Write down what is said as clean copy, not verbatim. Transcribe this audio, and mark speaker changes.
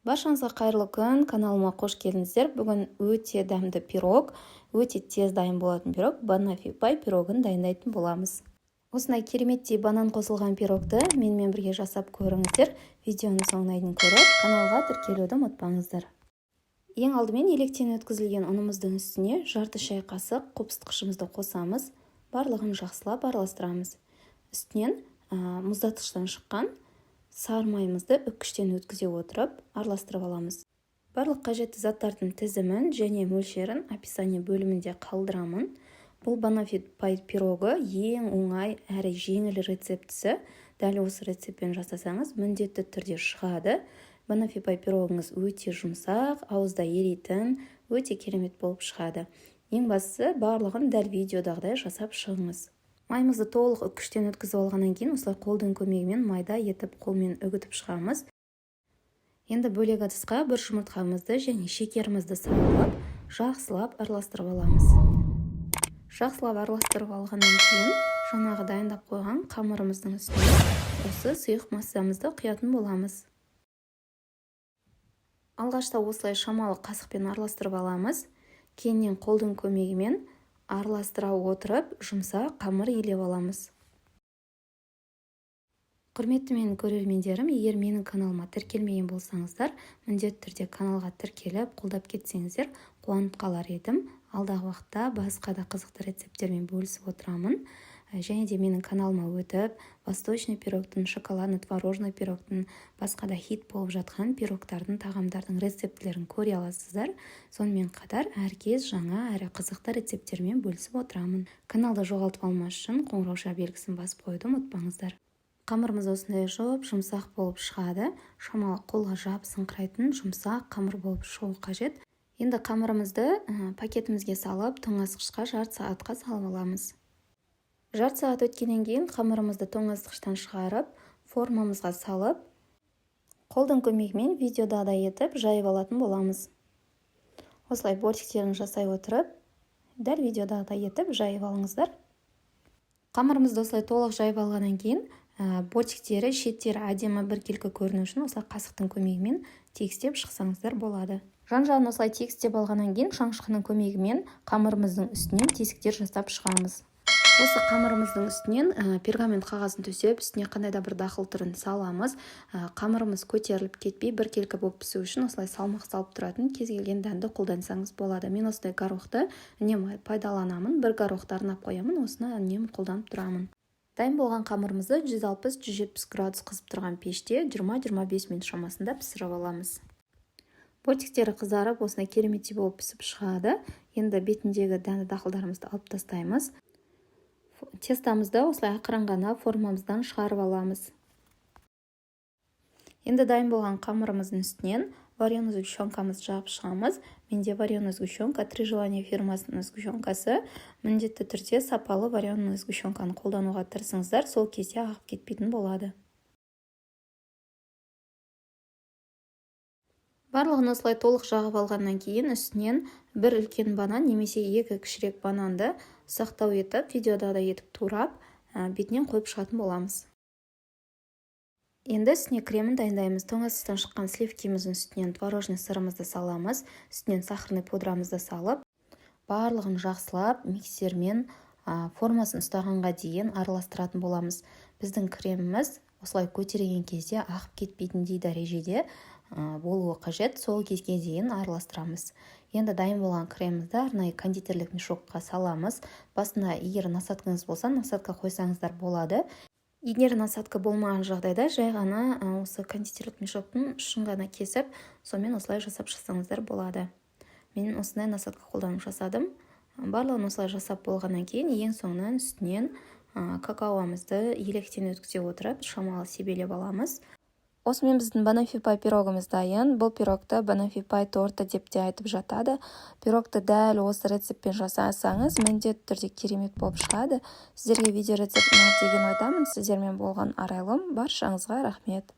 Speaker 1: Баршаңызға қайырлы күн, каналыма қош келдіңіздер. Бүгін өте дәмді пирог, өте тез дайын болатын пирог, банафи пай пирогын дайындайтын боламыз. Осындай кереметтей банан қосылған пирогты менімен бірге жасап көріңіздер. Видеоның соңына дейін көріп, каналға тіркелуді ұмытпаңыздар. Ең алдымен електен өткізілген ұнымыздың үстіне жарты шай қасық қопсытқышымызды қосамыз. Барлығын жақсылап араластырамыз. Үстінен мұздатқыштан шыққан сары майымызды үккіштен өткізе отырып араластырып аламыз. Барлық қажетті заттардың тізімін және мөлшерін описание бөлімінде қалдырамын. Бұл банафи пай пирогы ең оңай әрі жеңіл рецептісі. Дәл осы рецептпен жасасаңыз, міндетті түрде шығады. Банафи пай пирогыңыз өте жұмсақ, ауызда еритін, өте керемет болып шығады. Ең бастысы, барлығын дәл видеодағыдай жасап шығыңыз. Майымызды толық үккіштен өткізіп алғаннан кейін осылай қолдың көмегімен майда етіп қолмен үгітіп шығамыз. Енді бөлек ыдысқа бір жұмыртқамызды және шекерімізді салып, жақсылап араластырып аламыз. Жақсылап араластырып алғаннан кейін жаңағы дайындап қойған қамырымыздың үстіне осы сұйық массамызды құятын боламыз. Алғашта осылай шамалы қасықпен араластырып аламыз. Кейіннен қолдың көмегімен араластыра отырып, жұмсақ қамыр илеп аламыз. Құрметті менің көрермендерім, егер менің каналыма тіркелмеген болсаңыздар, міндетті түрде каналға тіркеліп, қолдап кетсеңіздер, қуанып қалар едім. Алдағы уақытта басқа да қызықты рецепттермен бөлісіп отырамын. Және де менің каналыма өтіп, восточный пирогтың, шоколадный творожный пирогтың, басқа да хит болып жатқан пирогтардың, тағамдардың рецептілерін көре аласыздар. Сонымен қатар әркез жаңа әрі қызықты рецепттермен бөлісіп отырамын. Каналды жоғалтып алмас үшін қоңыраушаа белгісін басып қоюды ұмытпаңыздар. Қамырымыз осындай жұп жұмсақ болып шығады. Шамалы қолға жабысыңқырайтын жұмсақ қамыр болып шығуы қажет. Енді қамырымызды пакетімізге салып, тоңазытқышқа жарты сағатқа салып аламыз. Жарты сағат өткеннен кейін қамырымызды тоңазытқыштан шығарып, формамызға салып, қолдың көмегімен видеодағыдай етіп жайып алатын боламыз. Осылай бортиктерін жасай отырып, дәл видеодағыдай етіп жайып алыңыздар. Қамырымызды осылай толық жайып алғаннан кейін, бортиктері, шеттері әдемі біркелкі көріну үшін осылай қасықтың көмегімен тегістеп шықсаңыздар болады. Жан жағын осылай тегістеп алғаннан кейін шанышқының көмегімен қамырымыздың үстінен тесіктер жасап шығамыз. Осы қамырымыздың үстінен пергамент қағазын төсеп, үстіне қандай да бір дақыл түрін саламыз. Қамырымыз көтеріліп кетпей, біркелкі болып пісу үшін осылай салмақ салып тұратын кез келген дәнді қолдансаңыз болады. Мен осындай горохты үнемі пайдаланамын. Бір горохты арнап қоямын, осыны үнемі қолданып тұрамын. Дайын болған қамырымызды 160-170 градус қызып тұрған пеште 20-25 минут шамасында пісіріп аламыз. Бортиктері қызарып, осындай кереметтей болып пісіп шығады. Енді бетіндегі дәнді дақылдарымызды алып тастаймыз. Тестамызды осылай ақырын ғана формамыздан шығарып аламыз. Енді дайын болған қамырымыздың үстінен вареный сгущенкамызды жағып шығамыз. Менде вареный сгущенка Три желания фирмасының сгущенкасы. Міндетті түрде сапалы вареный сгущенканы қолдануға тырысыңыздар, сол кезде ағып кетпейтін болады. Барлығын осылай толық жағып алғаннан кейін үстінен бір үлкен банан немесе екі кішірек бананды ұсақтау етіп, видеодағыдай етіп турап, бетінен қойып шығатын боламыз. Енді үстіне кремін дайындаймыз. Тоңазытқыштан шыққан сливкиміздің үстінен творожный сырымызды саламыз, үстінен сахарный пудрамызды салып, барлығын жақсылап миксермен формасын ұстағанға дейін араластыратын боламыз. Біздің креміміз осылай көтерген кезде ағып кетпейтіндей дәрежеде болуы қажет, сол кезге дейін араластырамыз. Енді дайын болған кремімізді арнайы кондитерлік мешокқа саламыз. Басына егер насадкаңыз болса, насадка қойсаңыздар болады. Егер насадка болмаған жағдайда, жай ғана осы кондитерлік мешоктың ұшын ғана кесіп, сонымен осылай жасап шықсаңыздар болады. Мен осындай насадка қолданып жасадым. Барлығын осылай жасап болғаннан кейін ең соңынан үстінен какаомызды електен өткізе отырып, шамалы себелеп аламыз. Осымен біздің банафи пай пирогымыз дайын. Бұл пирогты банафи пай торты деп те айтып жатады. Пирогты дәл осы рецептпен жасасаңыз, міндетті түрде керемет болып шығады. Сіздерге видео рецепт ұнады деген ойдамын. Сіздермен болған Арайлым. Баршаңызға рахмет.